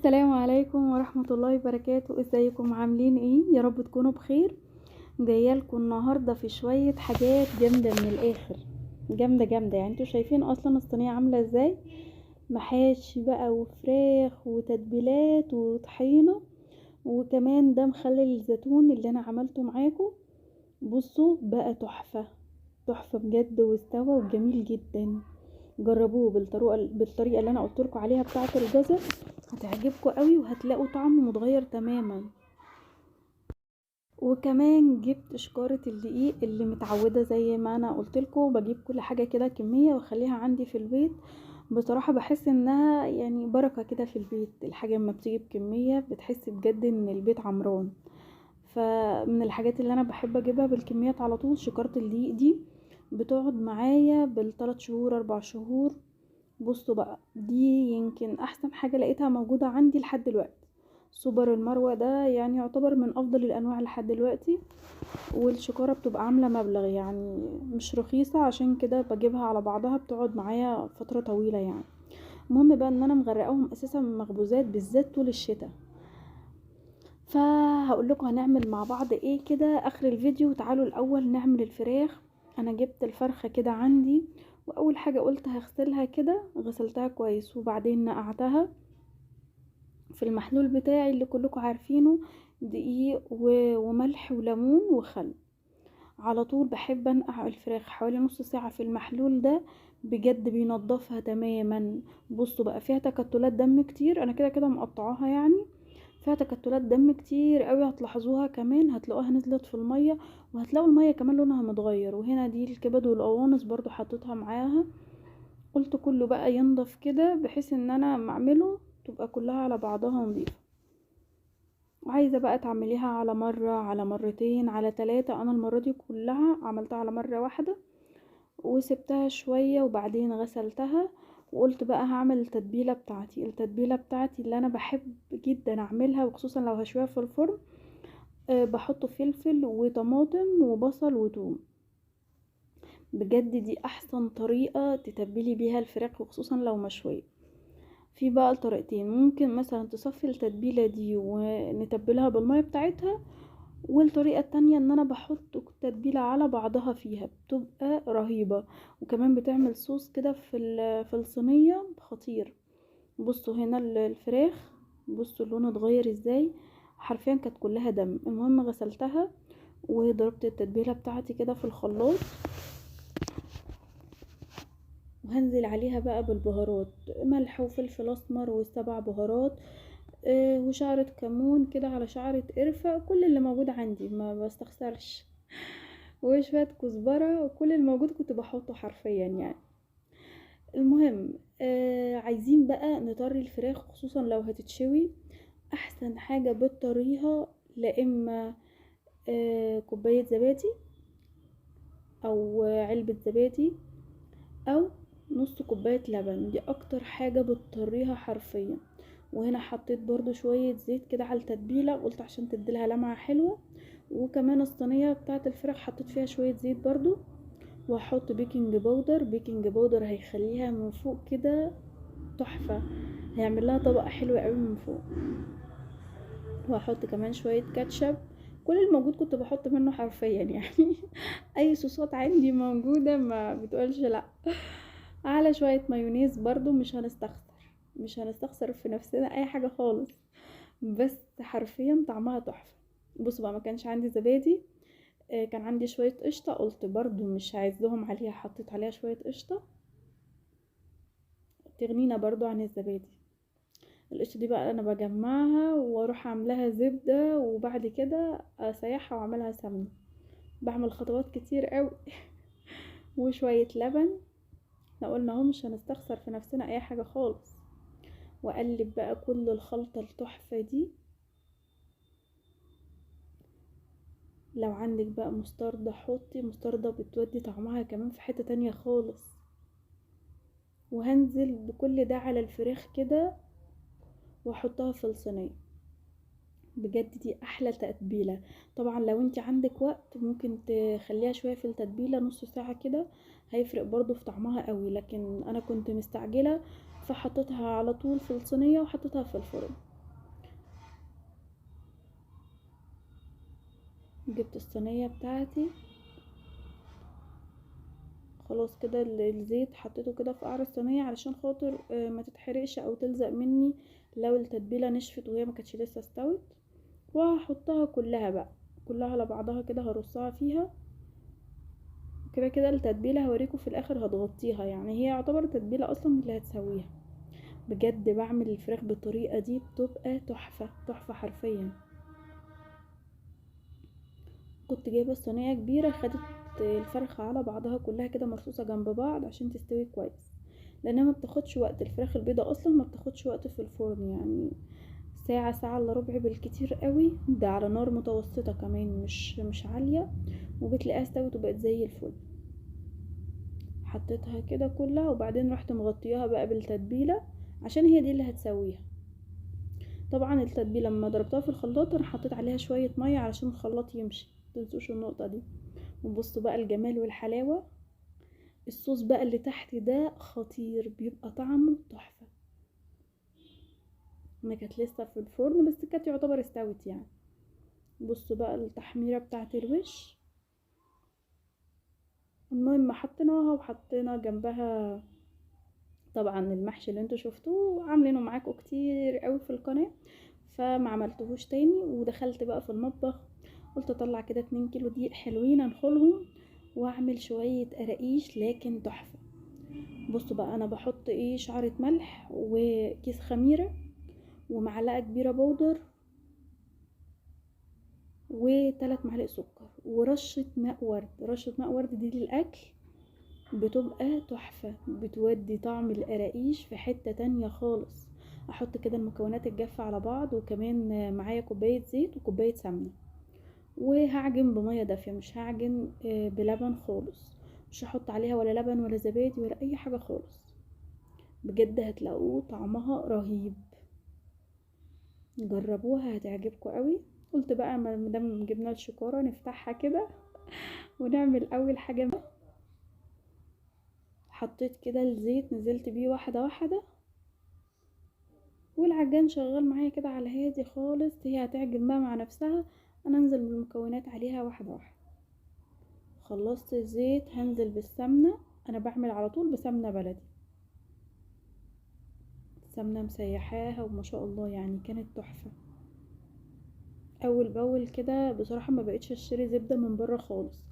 السلام عليكم ورحمة الله وبركاته. ازيكم عاملين ايه؟ يا رب تكونوا بخير. جايالكم النهاردة في شوية حاجات جامدة من الاخر، جامدة جامدة. انتوا شايفين اصلا الصينية عاملة ازاي، محاشي بقى وفراخ وتتبيلات وطحينة، وكمان ده مخلل الزيتون اللي انا عملته معاكم. بصوا بقى تحفة تحفة بجد، واستوى وجميل جدا. جربوه بالطريقة اللي انا قلت لكم عليها بتاعة الجزر، هتعجبكم قوي وهتلاقوا طعمه متغير تماما. وكمان جبت شكارة الدقيق اللي متعودة زي ما انا قلت لكم، بجيب كل حاجة كده كمية واخليها عندي في البيت. بصراحة بحس انها بركة كده في البيت، الحاجة لما بتيجي بكمية بتحس بجد ان البيت عمران. فمن الحاجات اللي انا بحب اجيبها بالكميات على طول شكارة الدقيق دي، بتقعد معايا بالثلاث شهور 4 شهور. بصوا بقى دي يمكن احسن حاجة لقيتها موجودة عندي لحد دلوقتي. سوبر المروة ده يعتبر من افضل الانواع لحد دلوقتي، والشكارة بتبقى عاملة مبلغ مش رخيصة، عشان كده بجيبها على بعضها بتقعد معايا فترة طويلة. المهم بقى ان انا مغرقاهم اساسا مخبوزات بالذات طول الشتاء. فهقول لكم هنعمل مع بعض ايه كده اخر الفيديو. تعالوا الاول نعمل الفراخ. انا جبت الفرخة كده عندي، واول حاجة قلت هغسلها كده، غسلتها كويس وبعدين نقعتها في المحلول بتاعي اللي كلكم عارفينه، دقيق وملح وليمون وخل. على طول بحب انقع الفراخ حوالي نص ساعة في المحلول ده، بجد بينضفها تماما. بصوا بقى فيها تكتلات دم كتير، انا كده كده مقطعاها، فيها تكتلات دم كتير قوي، هتلاحظوها كمان، هتلاقوها نزلت في المية، وهتلاقوا المية كمان لونها متغير. وهنا دي الكبد والقوانص برضو حطيتها معاها، قلت كله بقى ينضف كده بحيث ان انا اما اعمله تبقى كلها على بعضها نظيفة. وعايزة بقى تعمليها على مرة، على مرتين، على 3. انا المرة دي كلها عملتها على مرة واحدة وسبتها شوية وبعدين غسلتها، وقلت بقى هعمل التتبيلة بتاعتي. التتبيلة بتاعتي اللي انا بحب جدا اعملها، وخصوصا لو هشويها في الفرن، بحط فلفل وطماطم وبصل وتوم. بجد دي احسن طريقة تتبلي بيها الفراخ، وخصوصا لو مشوية. في بقى الطريقتين، ممكن مثلا تصفي التتبيلة دي ونتبلها بالمية بتاعتها، والطريقة التانية ان انا بحط التتبيلة على بعضها فيها، بتبقى رهيبة، وكمان بتعمل صوص كده في الصينية خطير. بصوا هنا الفراخ، بصوا اللون اتغير ازاي، حرفيا كانت كلها دم. المهم غسلتها وضربت التتبيلة بتاعتي كده في الخلاط، وهنزل عليها بقى بالبهارات، ملح وفلفل اسمر والسبع بهارات، وشعرة كمون كده على شعرة قرفة، كل اللي موجود عندي ما بستخسرش، وشوية كزبرة، وكل الموجود كنت بحطه حرفيا. المهم، عايزين بقى نطري الفراخ، خصوصا لو هتتشوي. احسن حاجة بتطريها لا اما، كوباية زبادي او علبة زبادي او نص كوباية لبن، دي اكتر حاجة بتطريها حرفيا. وهنا حطيت برضو شوية زيت كده على التتبيلة، قلت عشان تديلها لمعة حلوة. وكمان الصينية بتاعة الفراخ حطيت فيها شوية زيت برضو، وهحط baking powder. baking powder هيخليها من فوق كده تحفة، هيعمل لها طبقة حلوة قوي من فوق. وهحط كمان شوية كاتشب، كل الموجود كنت بحط منه حرفيا. اي صوصات عندي موجودة ما بتقولش لا. على شوية مايونيز برضو، مش هنستخسر في نفسنا اي حاجة خالص، بس حرفيا طعمها تحفة. بصوا بقى ما كانش عندي زبادي، كان عندي شوية قشطة، قلت برضو مش عايزاهم عليها، حطيت عليها شوية قشطة تغنينا برضو عن الزبادي. القشطة دي بقى انا بجمعها واروح اعملها زبدة، وبعد كده اسيحها واعملها سمنة، بعمل خطوات كتير قوي. وشوية لبن، احنا قلنا اهو مش هنستخسر في نفسنا اي حاجة خالص. واقلب بقى كل الخلطة التحفة دي. لو عندك بقى مستردة حطي مستردة، بتودي طعمها كمان في حتة تانية خالص. وهنزل بكل ده على الفراخ كده واحطها في الصينية. بجد دي احلى تتبيلة. طبعا لو انت عندك وقت ممكن تخليها شوية في التتبيلة نص ساعة كده، هيفرق برضو في طعمها قوي، لكن انا كنت مستعجلة فحطيتها على طول في الصينية وحطيتها في الفرن. جبت الصينية بتاعتي خلاص كده، الزيت حطيته كده في قعر الصينية علشان خاطر ما تتحرقش او تلزق مني لو التتبيله نشفت وهي ما كانتش لسه استوت. وهحطها كلها بقى، كلها على بعضها كده، هرصها فيها كده كده. التتبيله هوريكم في الاخر هتغطيها، يعني هي يعتبر تتبيله اصلا اللي هتسويها. بجد بعمل الفراخ بالطريقة دي بتبقى تحفة تحفة حرفيا. كنت جايبه الصينية كبيرة، خدت الفرخه على بعضها كلها كده مرصوصه جنب بعض عشان تستوي كويس، لانها ما بتاخدش وقت. الفراخ البيضة اصلا ما بتاخدش وقت في الفرن، يعني ساعة، ساعة الا ربع بالكتير قوي، ده على نار متوسطه كمان مش عالية، وبتلاقيها استوت وبقت زي الفل. حطيتها كده كلها، وبعدين رحت مغطياها بقى بالتتبيله عشان هي دي اللي هتسويها. طبعا التتبيله لما ضربتها في الخلاط انا حطيت عليها شوية مية علشان الخلاط يمشي، متنسوش النقطة دي. وبصوا بقى الجمال والحلاوه، الصوص بقى اللي تحت ده خطير، بيبقى طعمه تحفة. ما كانت لسه في الفرن بس كانت يعتبر استوت يعني. بصوا بقى التحميره بتاعه الوش. المهم حطيناها وحطينا جنبها طبعا المحشي اللي انتوا شفتوه عاملينه معاكم كتير قوي في القناة، فما عملتهوش تاني. ودخلت بقى في المطبخ، قلت اطلع كده 2 كيلو دقيق حلوين انخلهم واعمل شوية قراقيش لكن تحفة. بصوا بقى انا بحط ايه، شعره ملح وكيس خميره ومعلقة كبيرة بودر و3 معالق سكر ورشه ماء ورد. رشه ماء ورد دي للاكل بتبقى تحفة، بتودي طعم القراقيش في حتة تانية خالص. احط كده المكونات الجافه على بعض، وكمان معايا كوباية زيت وكوبايه سمنه، وهعجن بميه دافيه، مش هعجن بلبن خالص، مش هحط عليها ولا لبن ولا زبادي ولا اي حاجة خالص. بجد هتلاقوه طعمها رهيب، جربوها هتعجبكم قوي. قلت بقى ما دام جبنا الشكاره نفتحها كده ونعمل اول حاجة. حطيت كده الزيت، نزلت بيه واحدة واحدة، والعجان شغال معايا كده على هادي خالص، هي هتعجن بقى مع نفسها، انا انزل بالمكونات عليها واحدة واحدة. خلصت الزيت هنزل بالسمنه، انا بعمل على طول بسمنه بلدي، سمنه مسيحاها وما شاء الله يعني كانت تحفة. اول باول كده بصراحة ما بقتش اشتري زبدة من بره خالص،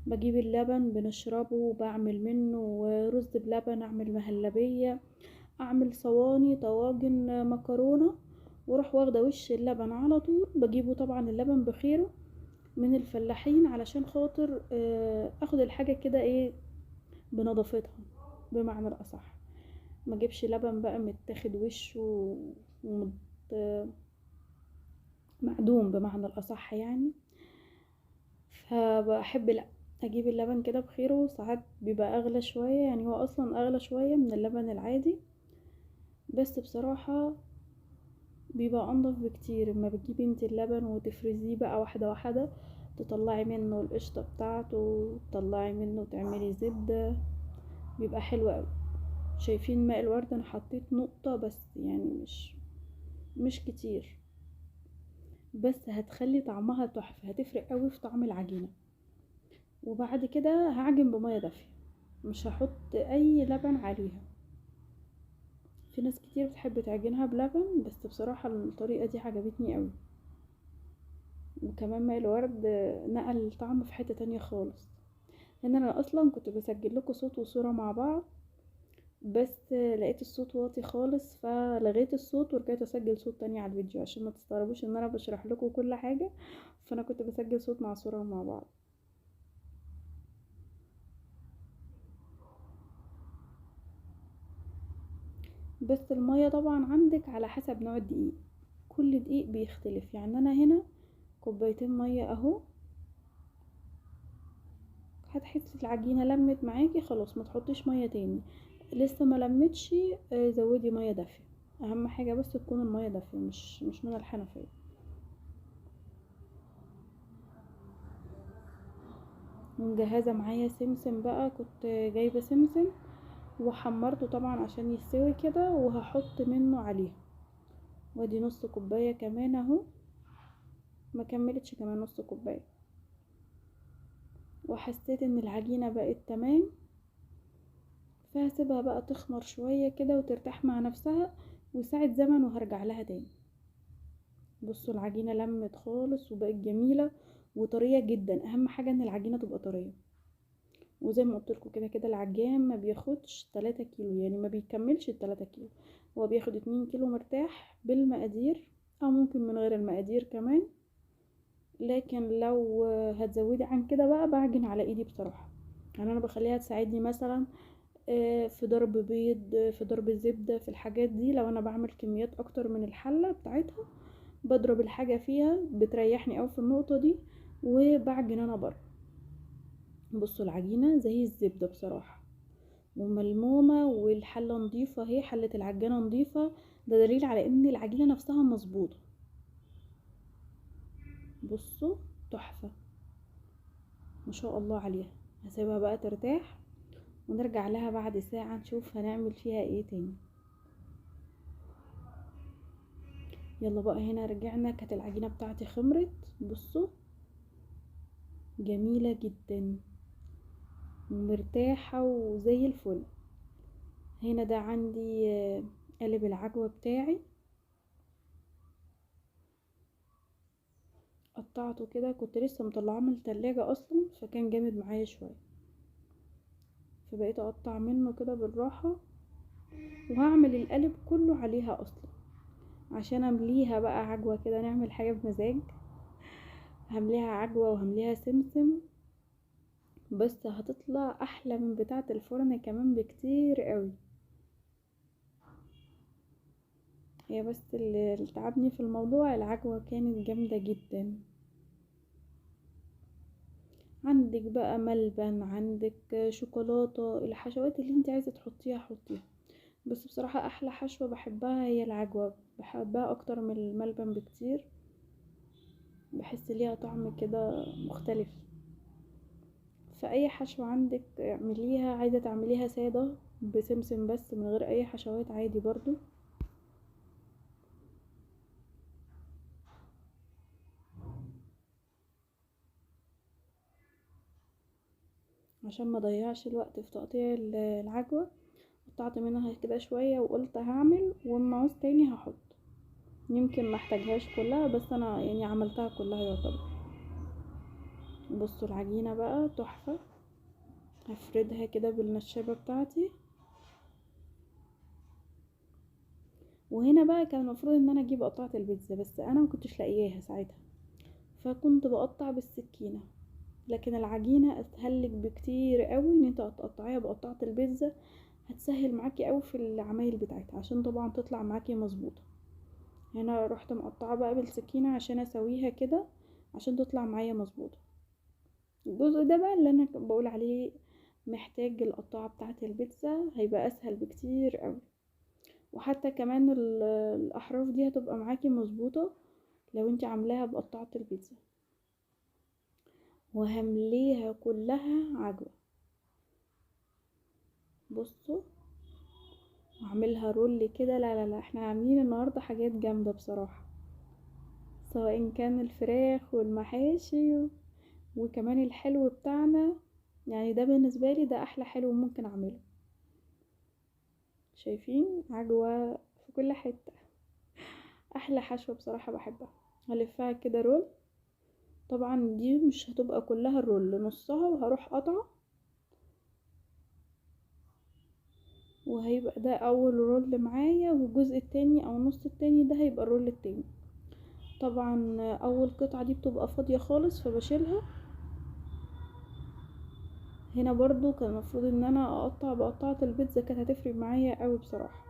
بجيب اللبن بنشربه وبعمل منه رز بلبن، اعمل مهلبية، اعمل صواني طواجن مكرونه، واروح واخده وش اللبن على طول. بجيبه طبعا اللبن بخيره من الفلاحين علشان خاطر اخد الحاجة كده ايه بنظافتها بمعنى الاصح، ما اجيبش لبن بقى متاخد وشه معدوم بمعنى الاصح يعني. فبحب لا اجيب اللبن كده بخيره، ساعات بيبقى اغلى شوية، يعني هو اصلا اغلى شوية من اللبن العادي، بس بصراحة بيبقى انضف بكتير. اما بتجيبي انت اللبن وتفرزيه بقى واحدة واحدة، تطلعي منه القشطه بتاعته، تطلعي منه تعملي زبدة، بيبقى حلو قوي. شايفين ماء الورد انا حطيت نقطة بس، يعني مش كتير، بس هتخلي طعمها تحفة، هتفرق قوي في طعم العجينة. وبعد كده هعجن بميه دافيه، مش هحط اي لبن عليها. في ناس كتير بتحب تعجنها بلبن، بس بصراحة الطريقة دي عجبتني قوي، وكمان ماء الورد نقل الطعم في حتة تانية خالص. لان انا اصلا كنت بسجل لكم صوت وصوره مع بعض، بس لقيت الصوت واطي خالص فلغيت الصوت ورجعت اسجل صوت تاني على الفيديو عشان ما تستغربوش ان انا بشرح لكم كل حاجة، فانا كنت بسجل صوت مع صوره مع بعض. بس المية طبعا عندك على حسب نوع الدقيق، كل دقيق بيختلف. يعني انا هنا كوبايتين مية اهو، هتحسي العجينة لمت معاكي خلاص ما تحطيش مية تاني، لسه ما لمتش زودي مية دافيه، اهم حاجة بس تكون المية دافيه مش من الحنفية. ومجهزه معايا سمسم بقى، كنت جايبه سمسم وحمرته طبعا عشان يستوي كده، وهحط منه عليها. وادي نص كوباية كمان اهو، ما كملتش كمان نص كوباية. وحسيت ان العجينة بقت تمام، فهسيبها بقى تخمر شوية كده وترتاح مع نفسها وساعة زمن، وهرجع لها تاني. بصوا العجينة لمت خالص وبقت جميلة وطرية جدا. اهم حاجة ان العجينة تبقى طرية. وزي ما قلت لكم كده كده العجان ما بياخدش 3 كيلو، يعني ما بيكملش 3 كيلو، هو بياخد 2 كيلو مرتاح بالمقادير، او ممكن من غير المقادير كمان. لكن لو هتزودي عن كده بقى بعجن على ايدي بصراحة، يعني انا بخليها تساعدني مثلا في ضرب بيض، في ضرب زبدة، في الحاجات دي. لو انا بعمل كميات اكتر من الحلة بتاعتها بضرب الحاجة فيها، بتريحني اوي في النقطة دي، وبعجن انا بره. بصوا العجينة زي الزبدة بصراحة وملمومة، والحلة نظيفة اهي، حلة العجانة نظيفة، ده دليل على ان العجينة نفسها مظبوطة. بصوا تحفة ما شاء الله عليها. هسيبها بقى ترتاح ونرجع لها بعد ساعة نشوف هنعمل فيها ايه تاني. يلا بقى هنا رجعنا، كانت العجينة بتاعتي خمرت. بصوا جميلة جدا ومرتاحة وزي الفل. هنا ده عندي قالب العجوة بتاعي، قطعته كده، كنت لسه مطلعاه من التلاجة اصلا فكان جامد معايا شوية، فبقيت اقطع منه كده بالراحة. وهعمل القالب كله عليها اصلا عشان امليها بقى عجوة كده، نعمل حاجة بمزاج. همليها عجوة وهمليها سمسم، بس هتطلع احلى من بتاعة الفرن كمان بكتير قوي. هي بس اللي تعبني في الموضوع العجوة كانت جامدة جدا. عندك بقى ملبن، عندك شوكولاتة، الحشوات اللي انت عايزة تحطيها حطيها، بس بصراحة احلى حشوة بحبها هي العجوة، بحبها اكتر من الملبن بكتير، بحس ليها طعم كده مختلف. فاي حشوة عندك اعمليها، عايزة تعمليها سادة بسمسم بس من غير اي حشوات عادي برضو. عشان ما ضيعش الوقت في تقطيع العجوة قطعت منها كده شوية وقلت هعمل، واما عاوز تاني هحط، يمكن ما احتاجهاش كلها بس انا يعني عملتها كلها يعتبر. بصوا العجينة بقى تحفة، هفردها كده بالنشابة بتاعتي. وهنا بقى كان المفروض ان انا اجيب قطعة البيتزا، بس انا ما كنتش لاقياها ساعتها، فكنت بقطع بالسكينة. لكن العجينة اسهل لك بكتير قوي ان انت تقطعيها بقطعة البيتزا، هتسهل معاكي قوي في العمايل بتاعتها عشان طبعا تطلع معاكي مظبوطة. هنا رحت مقطعة بقى بالسكينة عشان اسويها كده عشان تطلع معايا مظبوطة. الجزء ده بقى اللي انا بقول عليه محتاج القطاعة بتاعة البيتزا، هيبقى اسهل بكتير قوي. وحتى كمان الاحراف دي هتبقى معاكي مظبوطة لو انت عاملاها بقطاعة البيتزا. وهمليها كلها عجوة. بصوا وعملها رول كده. لا لا لا، احنا عاملين النهارده حاجات جامدة بصراحة، سواء كان الفراخ والمحاشي وكمان الحلو بتاعنا، يعني ده بالنسبة لي ده احلى حلو ممكن اعمله. شايفين عجوة في كل حتة، احلى حشوة بصراحة بحبها. هلفها كده roll، طبعا دي مش هتبقى كلها ال roll، نصها وهروح قطعه، وهيبقى ده اول roll معايا، والجزء التاني او النص التاني ده هيبقى ال roll التاني. طبعا اول قطعة دي بتبقى فاضية خالص فبشيلها. هنا برضو كان المفروض ان انا اقطع بقطعة البيتزا، كانت هتفرق معايا قوي بصراحة،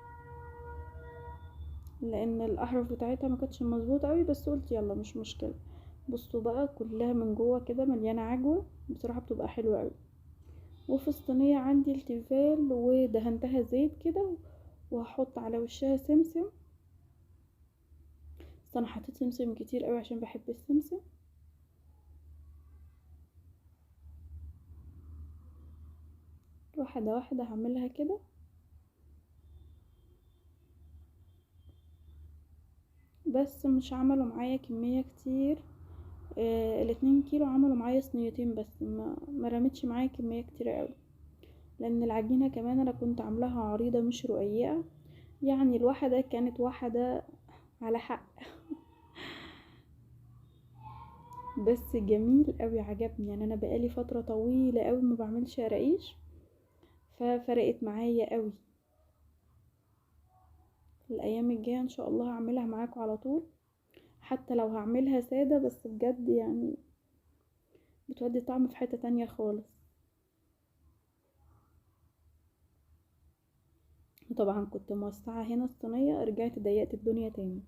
لان الاحرف بتاعتها ما كانتش مظبوطة قوي، بس قلت يلا مش مشكلة. بصوا بقى كلها من جوه كده مليانة عجوة، بصراحة بتبقى حلوة قوي. وفي الصينية عندي التيفال ودهنتها زيت كده، وهحط على وشها سمسم. بس انا حطيت سمسم كتير قوي عشان بحب السمسم. واحدة واحدة هعملها كده. بس مش عملوا معايا كمية كتير، ال2 كيلو عملوا معايا صينيتين بس، ما رمتش معايا كمية كتيرة قوي، لان العجينة كمان انا كنت عاملاها عريضة مش رقيقة، يعني الواحدة كانت واحدة على حق. بس جميل قوي، عجبني. يعني انا بقالي فترة طويلة قوي ما بعملش قراقيش، ففرقت معايا قوي. الايام الجاية ان شاء الله هعملها معاكم على طول، حتى لو هعملها سادة، بس بجد يعني بتودي طعم في حتة تانية خالص. وطبعا كنت موسعة هنا الصينية، رجعت ضيقت الدنيا تاني.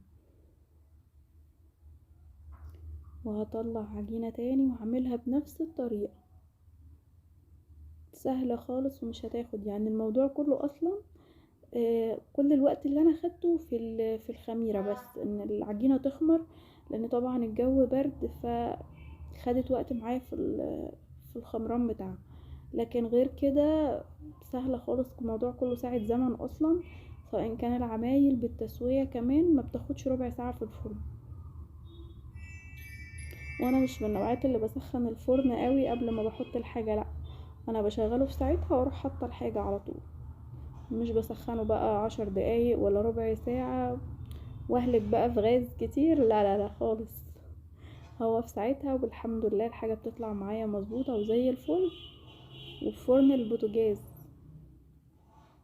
وهطلع عجينة تاني وهعملها بنفس الطريقة، سهلة خالص ومش هتاخد يعني الموضوع كله اصلا. كل الوقت اللي انا خدته في الخميرة، بس ان العجينة تخمر، لان طبعا الجو برد فخدت وقت معايا في الخمران بتاعها. لكن غير كده سهلة خالص، الموضوع كله ساعة زمن اصلا، سواء كان العمايل بالتسوية كمان ما بتاخدش ربع ساعة في الفرن. وانا مش من النوعيات اللي بسخن الفرن قوي قبل ما بحط الحاجة، لا انا بشغله في ساعتها واروح حاطه الحاجة على طول، مش بسخنه بقى 10 دقايق ولا ربع ساعة واهلك بقى في غاز كتير، لا لا لا خالص، هو في ساعتها. والحمد لله الحاجة بتطلع معايا مظبوطة وزي الفل. وفي فرن البوتاجاز،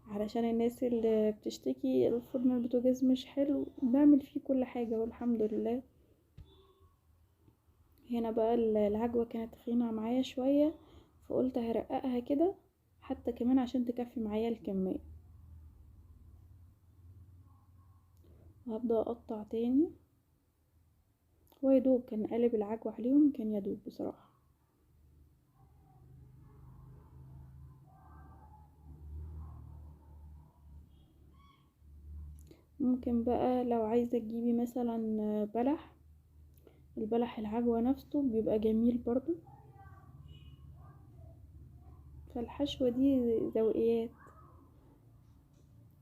علشان الناس اللي بتشتكي الفرن البوتاجاز مش حلو، بعمل فيه كل حاجة والحمد لله. هنا بقى العجوة كانت تخينة معايا شوية، فقلت هرققها كده حتى كمان عشان تكفي معايا الكمية. وهبدأ اقطع تاني، هو يدوب كان قالب العجوة عليهم، كان يدوب بصراحة. ممكن بقى لو عايزة تجيبي مثلا بلح، البلح العجوة نفسه بيبقى جميل برضو. فالحشوة دي ذوقيات،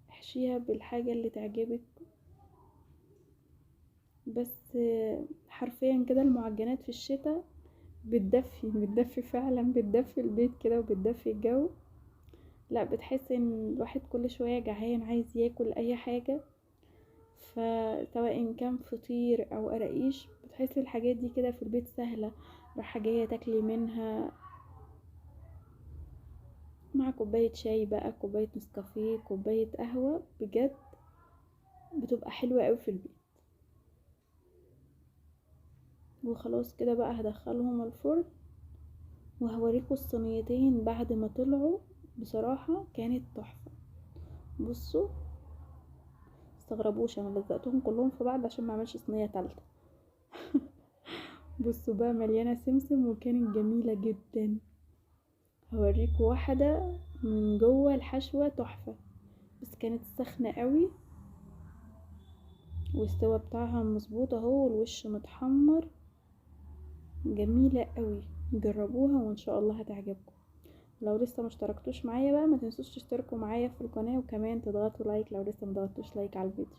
احشيها بالحاجة اللي تعجبك. بس حرفيا كده المعجنات في الشتاء بتدفي، بتدفي فعلا، بتدفي البيت كده وبتدفي الجو. لا بتحس ان الواحد كل شوية جعان عايز ياكل اي حاجة، فسواء كان فطير او قراقيش، بتحس الحاجات دي كده في البيت سهلة، رايحة جاية تاكلي منها مع كوباية شاي بقى، كوباية نسكافيه، كوباية قهوة، بجد بتبقى حلوة قوي في البيت. وخلاص كده بقى هدخلهم الفرن وهوريكم الصينيتين بعد ما طلعوا، بصراحة كانت تحفة. بصوا استغربوش انا لزقتهم كلهم في بعض عشان ما اعملش صينية تالتة. بصوا بقى مليانة سمسم وكانت جميلة جدا. هوريكم واحدة من جوه الحشوة تحفة، بس كانت سخنة قوي والسوا بتاعها مظبوط اهو، والوش متحمر، جميلة قوي. جربوها وان شاء الله هتعجبكم. لو لسه ما اشتركتوش معايا بقى ما تنسوش تشتركوا معايا في القناة، وكمان تضغطوا like لو لسه ما ضغطتوش like على الفيديو.